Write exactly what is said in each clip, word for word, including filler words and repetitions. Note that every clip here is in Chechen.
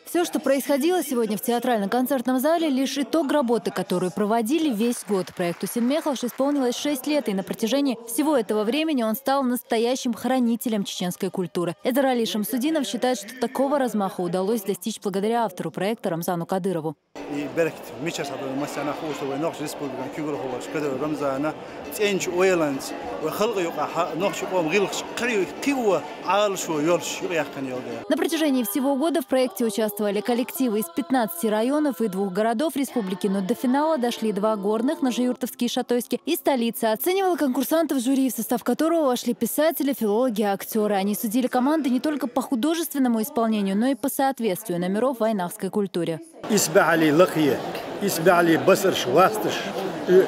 Все, что происходило сегодня в театрально-концертном зале, лишь итог работы, которую проводили весь год. Проекту «Синмехалш» исполнилось шесть лет, и на протяжении всего этого времени он стал настоящим хранителем чеченской культуры. Эзерали Шамсудинов считает, что такого размаха удалось достичь благодаря автору проекта Рамзану Кадырову. И берхт мича садо масяна хуш, что вы нохч республикан кюгр холаш, Кадыров Рамзана, ценч ойланц, вы халга юка нохч ком гилхш, криу киуа, ал шо йолш, юка яхкан йолга. На протяжении всего года в проекте участвовали коллективы из пятнадцати районов и двух городов республики, но до финала дошли два горных: Нажиюртовский и Шатойский, и столица. Оценивала конкурсантов жюри, в состав которого вошли писатели, филологи, актеры. Они судили команды не только по художественному исполнению, но и по соответствию номеров вайнахской культуре. Исбали лахия, исбали басарш, васташ,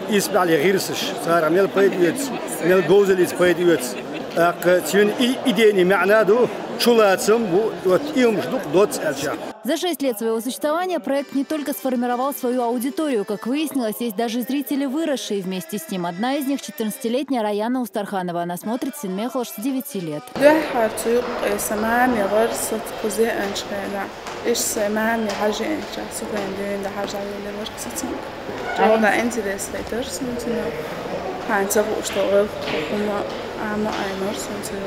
исбали гирсаш, сара мел пайдуец, мел гозалиц пайдуец. Ак цюн и идеяни маънаду, чулацам, вот иумш дук доц элча. За шесть лет своего существования проект не только сформировал свою аудиторию. Как выяснилось, есть даже зрители, выросшие вместе с ним. Одна из них — четырнадцатилетняя Раяна Устарханова. Она смотрит «Синмехалш» с девяти лет. Дуьххьара цу юкъе сан мама гӀарсаца кхуза анчхена. Иш сан мама хьажа анча, сухен дуьйна хьажа вели варх сацан. Чогда интересный дыр сунцина. Ханца гушта гӀарх хукума, ама аймар сунцина.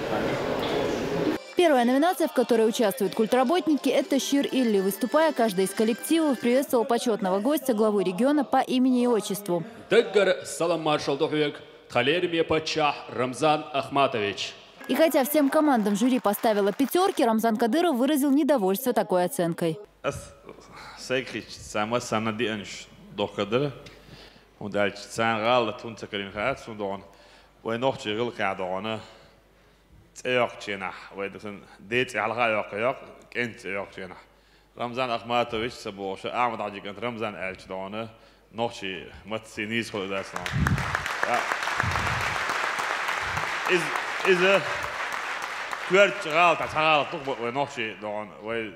Первая номинация, в которой участвуют культработники, — это «Шир илли». Выступая, каждый из коллективов приветствовал почетного гостя, главу региона, по имени и отчеству. Даггара салам маршал ду хьоьга, тха лераме паччахь Рамзан Ахматович. И хотя всем командам жюри поставило пятерки, Рамзан Кадыров выразил недовольство такой оценкой. Ас сайгахьа ца массанна диъанаш дохкадара. ХӀунда аьлча царна гӀалат хӀунда ца карийна хаьа сона догӀана. Вай нохчий гӀиллакхехь догӀана. ЦӀе йоккхучу хенахь, вай сан ден цӀе хьалха а йоккха йоккха, кӀентан цӀе йоккхучу хенахь. Рамзан Ахматович ца бохуш, Ахьмад-Хьаьжин кӀант Рамзан аьлча догӀана, нохчий матте нийса хуьлу дац догӀана. А, иза, иза коьртачу гӀалатахь цхьа гӀалат ду вай нохчий догӀана, вай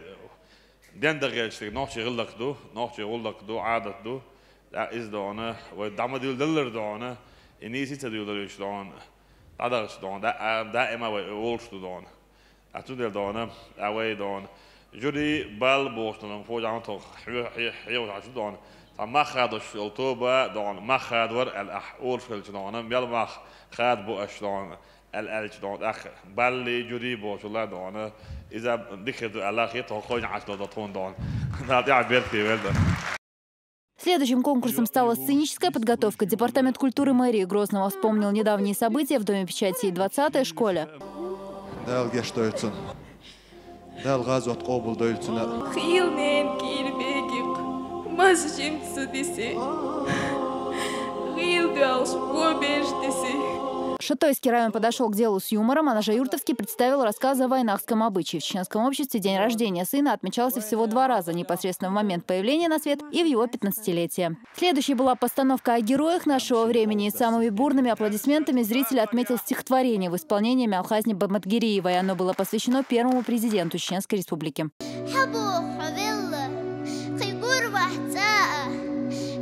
ден даггерча стаг нохчий гӀиллакх ду, нохчий гӀуллакх ду, Ӏадат ду. ТӀаккха иза догӀана, вай дӀа ма дуьйладаллара догӀана, и нийса ца дуьйладалуьйтуш догӀана, дӀадахча догӀана, да-, а, даима вай олуш ду догӀана. А цундела догӀана, а вай догӀана. Жюри балл бохуш догӀана, фу догӀана тхо хьоьхуш хьаьжча догӀана. Цхьа мах хадош йолу тоба догӀана, мах хадавар аьлла ахь олуш хилча догӀана, мел мах хадабо аша догӀана аьлла аьлча догӀана, тӀаккха балли, жюри бохучул догӀана. Иза дика хир ду аьлла хета, хӀокхойна Ӏаш долу тхуна догӀана. Дала тӀаьхьа беркате велла. Следующим конкурсом стала сценическая подготовка. Департамент культуры мэрии Грозного вспомнил недавние события в Доме печати и двадцатой школе. Дала гечдойла цунна. Дала гӀазот къобалдойла цунна. Хийла ненан кийра бегикх, маза жимца диси. Хийла доьлхуш бо бежа диси. Шатойский район подошёл к делу с юмором, а Нажиюртовский представил рассказ о вайнахском обычае. В чеченском обществе день рождения сына отмечался всего два раза: непосредственно в момент появления на свет и в его пятнадцатилетие. Следующей была постановка о героях нашего времени. И самыми бурными аплодисментами зритель отметил стихотворение в исполнении Мялхазни Баматгириевой. Оно было посвящено первому президенту Чеченской Республики. Хьабо хьо велла, кхин гур вац цӀа а,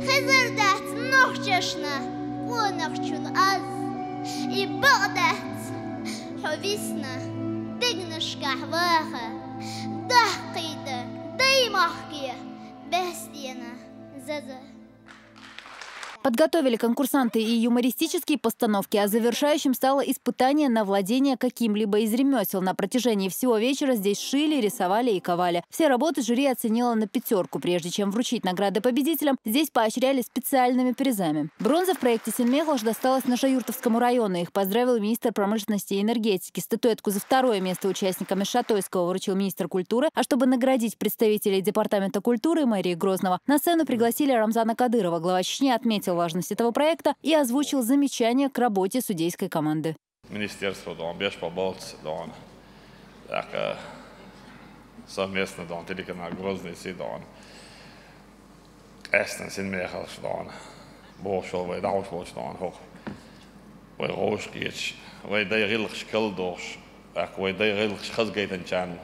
хезар дац нохчашна къонахчун аз. И бакъ дац хьо висна дегнашкахь ваха, дахкийта дай махке баьстена заза. Подготовили конкурсанты и юмористические постановки, а завершающим стало испытание на владение каким-либо из ремёсел. На протяжении всего вечера здесь шили, рисовали и ковали. Все работы жюри оценило на пятёрку. Прежде чем вручить награды победителям, здесь поощряли специальными призами. Бронза в проекте «Синмехалш» досталась Нажиюртовскому району. Их поздравил министр промышленности и энергетики. Статуэтку за второе место участникам из Шатойского вручил министр культуры. А чтобы наградить представителей Департамента культуры мэрии Грозного, на сцену пригласили Рамзана Кадырова. Глава Чечни отметил важность этого проекта и озвучил замечания к работе судейской команды. Министерство догӀана, беш по болц догӀана. ТӀаккха совместно догӀана, телеканал «Грозный» си догӀана. Къаьстина «Синмехалш» догӀана. Бохуш вай дӀахьош волчу догӀана хӀокху. Вай гӀовшахкхеташ, вай дай гӀиллакхаш калдохуш, тӀаккха вай дай гӀиллакхаш хаза гайтинчарна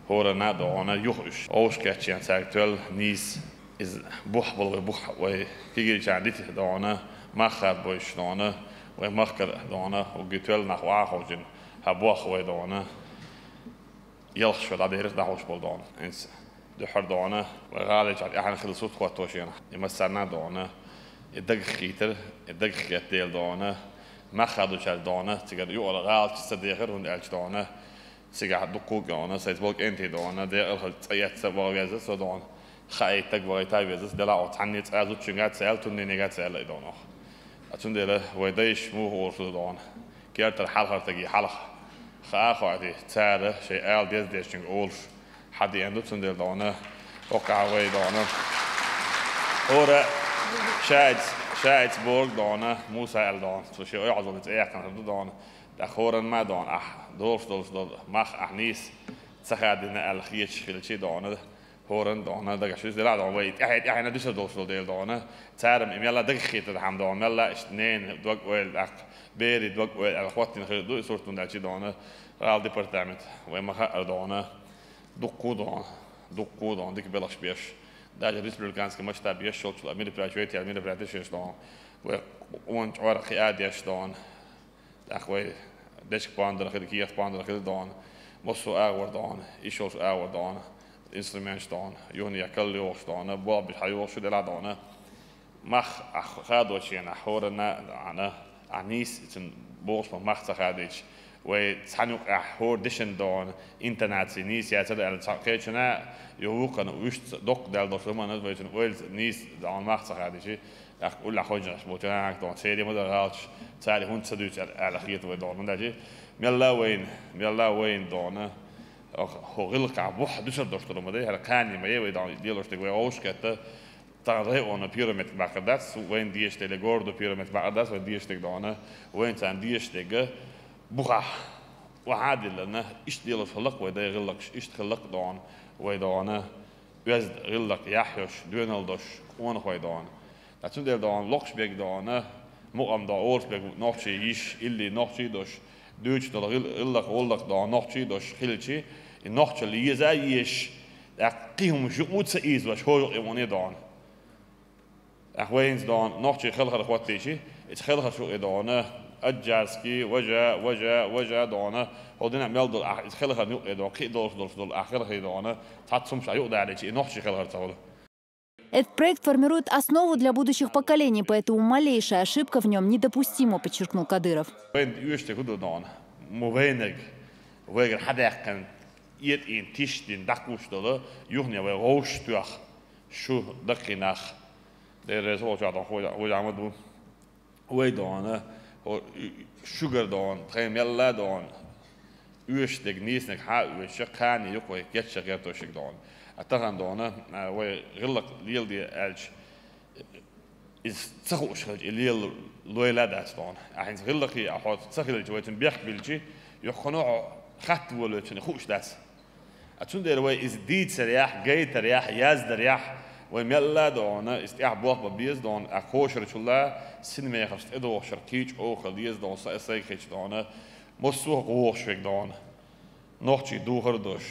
хӀоранна а догӀана юха уьш. ГӀовшахкхетча цаьрга тоьлла нийса. Иза бух болу вай бух, вай кегийчарна дита догӀана, мах хадабойш догӀана, вай махкара догӀана, угги тоьлла нах охьа а ховшийна, хьан бох вай догӀана. Ялх шо дӀадерриг дӀахьош болу догӀана. ХӀинца Дуьххьара дона, вай гӀалгӀайчохь тӀаьхьенна хилла сурт хӀотто шена. И массарна а дона, и дагах хийтира, и дагах хетта дела дона, мах хадучаьрга дона, цигара юкъара гӀалгӀайча ца дехира, хӀунда аьлча дона, цигахь дуккха а дона, сайца болу кӀентий дона, декъала хаза цӀа эцна ваха веза со дона, хаийтаг вахийта веза, делахь оха цхьанне цкъа зудчуьнга а ца аьлла, тунненега а ца аьлла и дона оха. А цундела вай дайша муха олуш ду дона, кертара хьалхара стаге хьалха хаа а хоуьйтий, цара шайн ала деза дезачуьнга олуш, хьан деана ду, цундела дона, хӀокхахь вай дона. ХӀора шаиц, шаиц бохург дона, Муса аьлла дона, цо шен ойхьазаллин цӀе яьккхина хир ду дона, тӀаккха хӀоранна ма дона, ахь долуш долуш долу мах ахь нийса ца хадийна аьлла хеташ хилчи дона, хӀоранна дона, дагахь шуьца делахь дона, вай тӀаьхье-тӀаьхьенна дуьсур долуш долу дела дона, цара-м и мелла дагах хетархьама дона, мелла иштта ненан дог-ойла, тӀаккха берийн дог-ойла аьлла хӀоттийна хир ду и сурт, хӀунда аьлча дона, гӀалгӀай департамент, вай ма-хаъара дона, дуккха а дона, дуккха а дона, дика белхаш беш. Даже республиканский масштаб еш йолчул а мероприятие, вай тера мероприятие еш дона. Вай къона чкъор кхиа деш дона. ТӀаккха вай дечка пондар хир, кехат пондар хир дона. Массо а агӀор дона, иш йолуш агӀор дона, инструменташ дона, юханехьа калла йохуш дона, болх беш хьан йохуш шу делахь дона. Мах ахь хадочу хенахь хӀоранна а, ахь нийса цуьнан бохуш болу мах ца хадийча, вай цхьана юкъахь хӀора дешан дона, интонаций нийса яцара аьлла, цхьа кхечунна а, юха вукхана вуьшта доккха даьлла долуш хӀуманна вай цуьнан ойла нийса дона мах ца хадийча, тӀаккха уллехь хӀоьжнаш болчу нахана дона, церан ма дара гӀалгӀайча, цара хӀунда ца дуьйцу аьлла, аьлла хета вай дона, хӀунда аьлча мелла а вайна, мелла а вайна дона, хӀо гӀиллакхахь бухь дуьсур долуш долу ма дай, хӀара кхане ма е вай дона, лелош дерг вай вовшахкхетта, тахана районан первый меттиг баккхар дац, вайна дезаш дерг, городо первый меттиг баккхар дац, вайна дезаш дерг дона, вайна царна дезаш дерг бухахь, охьа а диллина, иштта лелош хилла-кх вай дай гӀиллакхаш, иштта хилла-кх дона, вай дона, оьзда гӀиллакх яхь йолуш, доьналла долуш, къонахой дона. Ткъа цундела дона, локхуш берг дона, мукъам дона, олуш берг нохчий йиш, илли нохчий долуш, дуьйцуш долу гӀил-, гӀиллакх-гӀуллакх дона, нохчий долуш хилчи, и нохчалла еза а езаш, тӀаккха кхин хӀума юкъа ца ийзош, хӀо юкъа и вуне дона. ТӀаккха вайнца дона, нохчий хелхар хӀоттийчи, иза хелхарш юкъе дона, аджарский, важа, важа, важа дона, хӀо дина мел долу ахь, иза хелхарна юкъе дона, кхин долуш долуш долу ахь хелхий дона, цхьацца хӀумаш ахь юкъа далийчи, и нохчий хелхар ца хуьлу. Этот проект формирует основу для будущих поколений, поэтому малейшая ошибка в нём недопустима, подчеркнул Кадыров. Вайн оьшург хӀун ду дона? Мо вайнарг, вайгара хьадаьккхина, этӀийна, тиштина дӀакхуьуш долу, юхане вай вовшахтоьхна, шу даккхий нах. Дера реза волчохь дона хӀу-, хӀу жамад ву. Вай дона, хӀо, шуьгара дона, тхайн мелла а дона, оьшуш дерг, нийсаниг хьа а оьшуш, кхане юкъа вай кечъян гӀерташ дерг дона. А тахана дона, а, вай гӀиллакх леладе аьлча, иза ца хууш хилча, и лела лойла а дац дона. А хӀинца гӀиллакхе а хьо ца хилча, вай цуьнан бехк билчи, юххе хьо хатта волавелча хууш дац. А цундела вай иза дийцарехь, гайтарехь, яздарехь, вай мелла а дона, иза тӀехь болх бан беза дона, а кхошарчулла, синмехаш тӀедогӀушшехь кийча оха леза дона, са а сайга хеташ дона, массо а вохуш верг дона. Нохчий духар а долуш,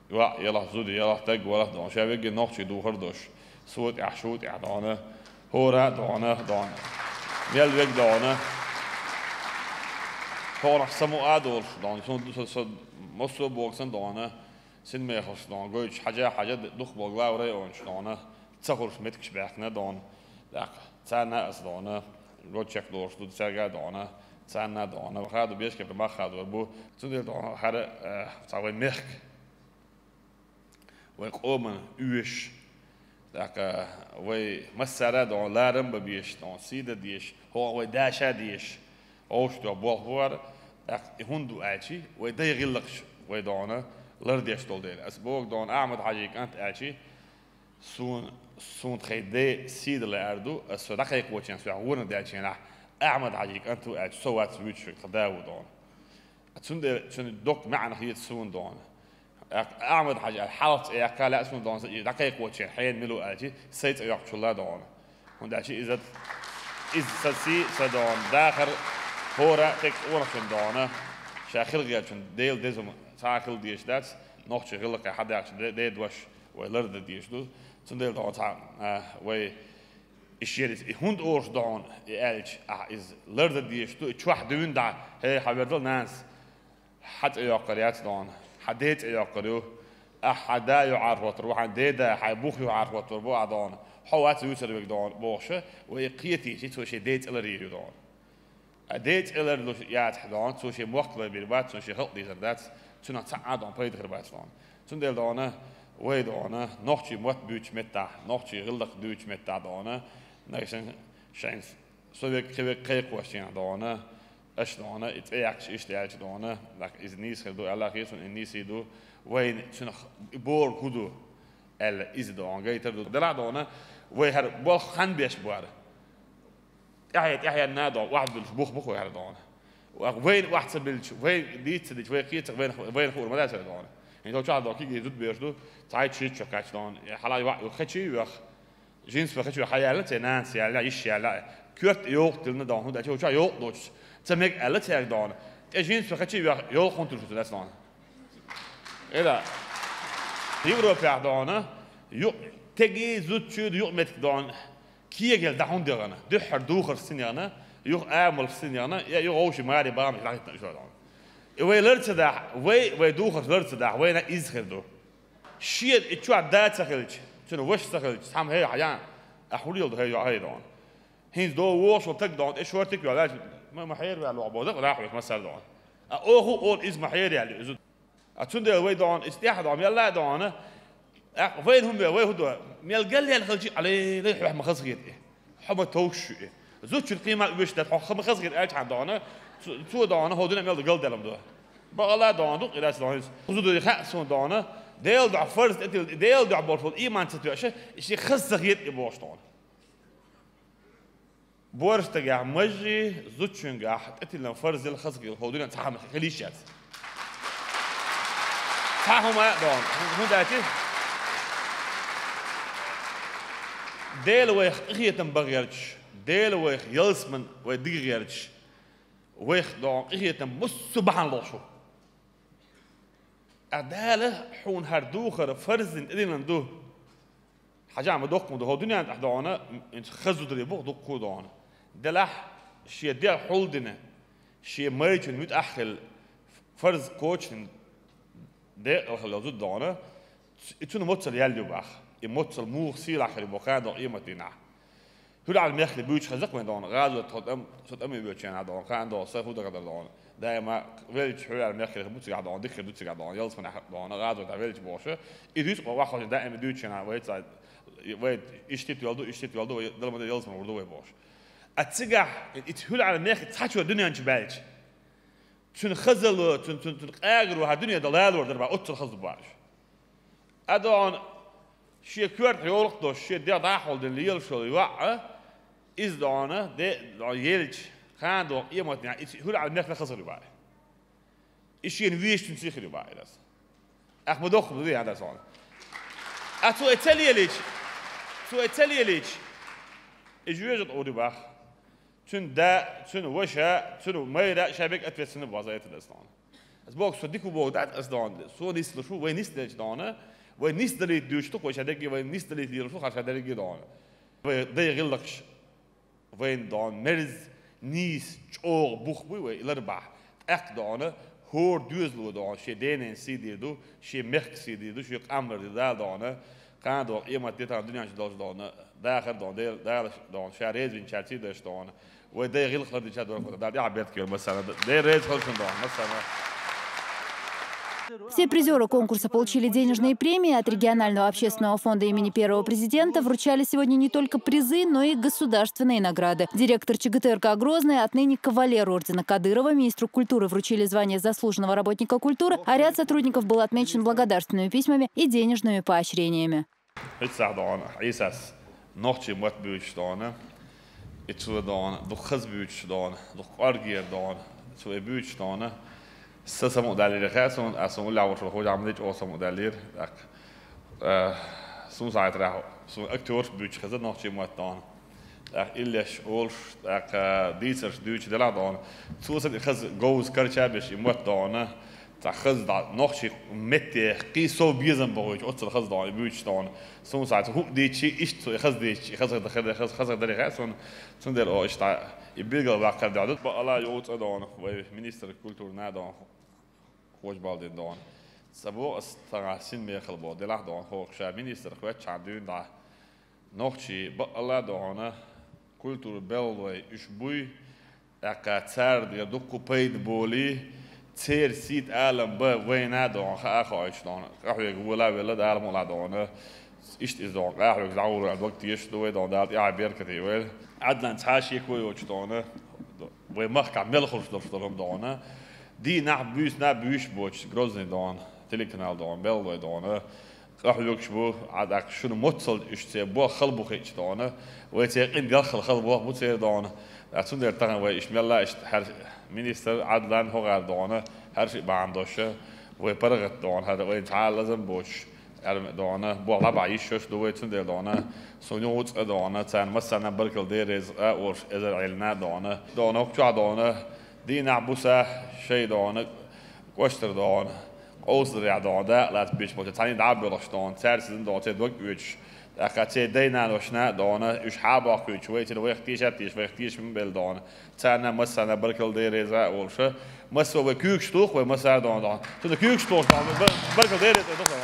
йоӀ ялахь, зуда ялахь, таг валахь дона, ша верриге нохчий духар а долуш, со тӀехь, шу тӀехь дона, хӀора а дона, дона. Мел верг дона. Хьо нах самукъа а долуш дона, со, со, со массо а боху сан дона. Синмехаллаш дона гойтуш хьажа-хьажа дукхахболу глава районаш дона, ца хуьлуш меттигаш баьхкина дона. ТӀаккха царна а аса дона, гочек долуш ду цаьрга а дона, царна а дона. Хадо Бешкепе мах хадор бу. Цундела дона хӀара, э, цхьа вай мехка, вай къоман оьшуш, тӀаккха вай массара а дона, ларам бан безаш дона, сий дан дезаш, хӀокху вай даша а дезаш, вовшахтоьхна болх бу хӀара, тӀаккха и хӀунда ду аьлчи, вай дай гӀиллакхаш вай дона лардеш долу дела. Ас боху дона Ахьмад-Хьаьжин кӀант аьлчи, суна, суна тхайн ден сий дан лаьара ду, ас со дӀакхайкхочехь, со гӀонах даьлча хенахь, Ахьмад-Хьаьжин кӀант ву аьлча, со вац вуьйцуш верг, тхан да ву дона. Цундела цуьнан доккха маьӀна хета суна дона. Ахьмад-Хьаьжа аьлла хьалха цӀе яккха лаьа суна дона, и дӀакхайкхочехь хьенан мила ву аьлчи, сайн цӀе йоккхучул а дона. ХӀунда аьлча иза, иза сан сий, сан дона дахар, хӀора а тӀе къонахчун дона, ша хила гӀертачун Делан деза хӀума цхьа а хила дезаш дац, нохчийн гӀиллакхе хьадаьхча де-, ден дош вай лардан дезаш ду. Цундела дона цхьа, а, вай и шен и хӀунда олуш дона и аьлча, ахь иза лардан дезаш ду, и чохь дуьйна дӀа, хӀей, хьан верзал нанас, хьан цӀе йоккхур яц дона, хьан ден цӀе йоккхур ю, Ахьа хьан да юхьӀаьрхӀоттар ву, хьан деда, хьан бух юхьӀаьрхӀоттар бу ахь, дона. Хьо вац вуьйцур верг, дона, бохуш, вай кхетийча, цо шен ден цӀи ларйийр ю, дона. А ден цӀи ларлуш яцахь, дона, цо шен мохк ларбийр бац, цо шен халкъ дийзар дац, цунах цхьа а, дона, пайда хир бац, дона. Цундела, дона, вай, дона, нохчийн мотт буьйцучу меттехь, нохчийн гӀиллакх дуьйцучу меттехь, дона, нагахь санна шайн со верг, кхин верг кхайкхочу хенахь, дона, аша, дона, и цӀе яьккхича, иштта аьлча, дона, нах иза нийса хир ду аьлла, хӀинца а нийса ду, вайна цунах и бохург хӀун ду аьлла, иза, дона, гайтар ду. Делахь, дона, вай хӀара болх хан беш бара. ТӀаьхье-тӀаьхьенна, дона, охьабуьллуш бух бу-кх вай хӀара, дона. Вайна охьа ца биллича, вай дийца ца дича, вай кхета ца, вайна, вайна хуур ма дац вай, дона. ХӀинца чохь, дона, кегий зуда бераш ду, цхьайтта шийтта шо кхаьчна, дона, хьала йоӀ ю, кхечий а йоьхна, жинца бен кхечо хьаялла, церан нанас яьлла, йиша яьлла, коьрта йовлакх диллина, дона, хӀунда аьлча чохь йовлакх доцуш ца мега аьлла цаьрга, дона. ТӀе жинца бен кхечий а йоьхна, йовлакх хӀунда туьллуш ду, дона. Эда, Европехь, дона, юкъ-, тегий зудчуьра юкъаметтиг, дона, кегал дӀа хӀунда яхана, дуьххьара духарш сина яхана, юха амалш сина яхана, я юха вовшийн маре бахамаш дӀахӀиттина уьш, дона. И вай лар ца дахь, вай, вай духарш лар ца дахь, вайна иза хир ду. Шен и чохь да ца хилча, цуьнан ваша ца хилча, цхьамма, хӀей, хьан ян, ахь хӀун леладо, хӀей, йоӀ, хӀей, дона. ХӀинца дов вогӀуш волу таг, дона, тӀе шортиг а йолуш, ма, ма хьераваьлла ву боху, дакъа нах веш массара, дона. А оха а олу иза ма хьераваьлла иза. А цундела вай, дона, иза тӀехь, дона, мел а, дона, тӀаккха вайна хӀума вай хӀун до? Мел галъяьлла хилча а, лай, лай, хьох ма хазахета и. Хьо ма товш ю и. Зудчун кхин ма оьшуш дац, хьох ма хазахета аьлча хьан, дона, цо, цо, дона, хӀокху дуьненна мел ду галдаьлла ма ду. Бакъала, дона, дукха и дац, дона, иза. Зуда хаа суна, дона, Делан дуьхьа фарз тӀе тилла, Делан дуьхьа болуш волу ийман ца тоьуш, и шен хазахета и бохуш, дона. Боьрша стагехь мажа, зудчуьнгахь тӀетиллина фарз хазахета хӀокху дуьненна цхьа хӀума хила йиш яц. Цхьа хӀума а, дона, хӀунда аьлча Дела вайх къинхетам бан гӀерташ, Дела вайх ялсамани вай дига гӀерташ, вайх, дона, къинхетам массо а бахьана лохуш ву. Ткъа Дала хьуна хӀара духар фарзина тӀедиллина ду. Хьажа, ма доккха ма ду, хӀокху дуьненна тӀехь, дона, хӀинца хаза зударий бу-кх дуккха а, дона. Делахь шен дегӀ хьулдина, шен майрачун муьтӀахь а хилла, фарз кочанан декъала хилла зуда, дона, и цунна моццал яьлла ю боху. И моццал муха сийлахь хир ю боху кхана догӀу къематдийнахь. ХӀуьлаьлла мехкарий буьйцуш хезна-кх вайн, дона, гӀазот тхо тӀам-, со тӀаме воьдучу хенахь, дона, кхана догӀу сан хӀун даха дара, дона. Даима веллачу хӀуьлаьлла мехкарий бу цигахь, дона, дика хир ду цигахь, дона, ялсаманехь, дона, гӀазотехь веллачу бохуш. И дуьйцу-кх вай ваххожа даима дуьйцучу хенахь, вай ца, вай иштта вел ду, иштта вел ду, вай Дала ма-дарра ялсамане гӀур ду вай бохуш. А цигахь, и хӀуьлаьлла мехкарий цхьачо дуьнен чу баьлча, цуьнан хазалло, цуьнан, цуьнан, цуьнан къагаро хьан дуьне тӀе лалор дара боху, оццул хаза ду боху уьш. А, дона, шен коьртахь йовлакх а долуш, шен дегӀ дӀахьулдина лелаш йолу йоӀ, иза, дона, де, дона, елча, кхана догӀу къематдийнахь, иза хӀуьлаьлла мехкарий хаза хир ю боху. И шена везачун сий хир ю боху иза. Ахь ма доккха ма ду, ян дан сона. А цо и ца лелийча, цо и ца лелийча, и жоьжахати гӀур ю боху. Цуьнан да, цуьнан ваша, цуьнан майра ша мега ответственна бу за это, дас, дона. Ас боху, со дика ву боху дац ас, дона. Со нислуш ву, вай нисделча, дона. Вай нисдалийта дуьйцуш ду-кх вай ша дерриге, вай нисдалийта лелаш ву хьан ша дерриге, дона. Вай дай гӀиллакхаш, вайн, дона, мерза, нийса, чӀогӀа бух буй вай, и лар бахь. ТӀаккха, дона, хӀора доьзало, дона, шен денан сий дийр ду, шен мехкан сий дийр ду, шен къам лар дийр ду Дала, дона. Кхана догӀу къематде тахана дуьнен чу долчу, дона, дахар, дона, Дела, Дала, дона, ша реза винчаьрца даш, дона. Вай дай гӀиллакх лардича дора, Дала тӀаьхьа беркате йойла массарна. Дела реза хуьлда шуна, дона, массарна. Все призеры конкурса получили денежные премии. От регионального общественного фонда имени первого президента вручали сегодня не только призы, но и государственные награды. Директор ЧГТРК «Грозный» отныне кавалер ордена Кадырова, министру культуры вручили звание заслуженного работника культуры, а ряд сотрудников был отмечен благодарственными письмами и денежными поощрениями. Иццахь, дона, Ӏийсас нохчийн мотт буьйцуш, дона, и цо, дона, дукха хаза буьйцуш, дона, дукха кӀоргера, дона, цо и буьйцуш, дона, сан самукъадаьллера хаьа суна, а суна уллехь волуш волу Хьужа-Ахьмаде чӀогӀа самукъадаьллера. ТӀаккха, э, суна схьахетарехь, суна актёраш буьйцуш хезна нохчийн мотт, дона. ТӀаккха иллеш олуш, тӀаккха дийцарш дуьйцуш делахь, дона. Цо санна и хаза говза карча а беш, и мотт, дона. Цхьа хаза дӀа нохчийн метте кхин сов безам бохуьйтуш, оццул хаза, дона, и буьйцуш, дона. Суна схьа цо хӀуъа дийцича, иштта цо и хаза дийцича, и хаза, хаза, хаза даре хаьа суна. Цундела, о, иштта и билгалваккхар дуьхьал ду. Бакъала йоцу цӀа, дона, вай министр культуры на, дона, Хож-Балдин, дона. Ца боху ас тахана син мехала боху, делахь а дохьуна хӀокху ша министр хӀоьттичхьана дуьйна дӀа. Нохчий бакъалла а дохьуна, культура беллой уьш буй, тӀаккха цара дера дуккха пайда болий, церан сийта алам бан вайна а дохьуна, хаа а хоуьйтуш дохьуна, къахьоьга вола а велла, Дала мукъалахь дохьуна, иштта иза дохьуна, къахьоьга дӀагӀур ваьлла дог тешаш ду вай дохьуна, Дала тӀаьхье беркате вай. Ӏадлан цхьа а шеко йоцуш дохьуна, вай махкахь мел хуьлуш долуш долу хӀума дохьуна, дийнахь буьйсина а буьйсуш боцуш, Грозный дохьуна, телеканал дохьуна, беллой дохьуна, къахьоьгуш бу, а тӀаккха шуна моццал уьш церан болх хала бу хиъча дохьуна, вай церан къинтӀера хала хала болх бу церан дохьуна. Ткъа цундела тахана вай иштта мелла а иштта хӀара министр Ӏадлан хӀокхара дохьуна, хӀара шиъ бахьана долуш, вай паргӀат дохьуна, хӀара вайна цхьа а лазам боцуш, аьрма дохьуна, болх дӀабахьа йиш йолуш ду вай, цундела дохьуна, суна юха цкъа дохьуна, царна массарна а баркалла, Дела реза а олуш, эзар Ӏелина а дохьуна, дохьуна хӀокху чохь дохьуна, дийнахь буса шай дохьуна, кӀоштара дохьуна, къовсарехь дохьуна, дакъа лаца беш болчу цхьаьна дӀа а боьлхуш дохьуна, цаьрца дина дохьуна, церан дог оьцуш, тӀаккха церан дай-наношна а дохьуна, уьш хьа а боккхуьйтуш, вай церан вайх теша а теша, вайх тешам а белла дохьуна, царна а массарна а баркалла, Дела реза а олуш, массо вай куьйгаш туху, вай массара а дохьуна дохьуна. Цунна куьйгаш тухуш дохьуна, бар-, баркалла, Дела реза а туху.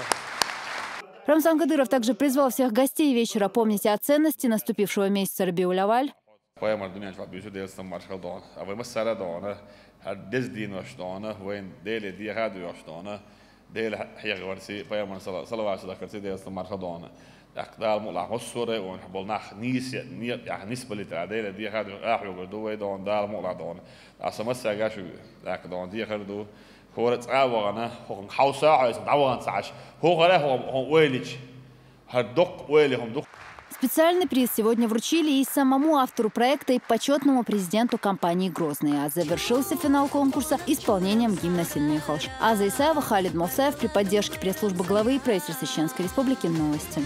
Рамзан Кадыров также призвал всех гостей вечера помнить о ценности наступившего месяца Рабиуль-Аваль. Пайхамар дуьнен чохь буьйсу, Делан салам-маршалла дохьуна. А вай массара а дохьуна, хӀара деза денош дохьуна, вайна Деле деха а доьхуш дохьуна, Дела хьехаварций, пайхамарна сала-, салават дахкарций, Делан салам-маршалла дохьуна. ТӀаккха Дала мукъалахь массо а районехь болу нах нийса, не-, яхь нисбалийтара, Деле деха а доьхуш, къахьоьгур ду вай дохьуна, Дала мукъалахь дохьуна. Аса массаьрга а шуьга тӀаккха дохьуна дехар ду. ХӀора цкъа а вахана, хӀокхунна хьовса а хьовсийна, дӀавахана ца Ӏаш, хӀокхара а хӀокху ойла йича, хӀара доккха ойла хӀума ду. Специальный приз сегодня вручили и самому автору проекта, и почётному президенту компании «Грозный». А завершился финал конкурса исполнением гимна «Синмехалш». Аза Исаева, Халид Мовсаев, при поддержке пресс-службы главы и правительства Чеченской Республики. Новости.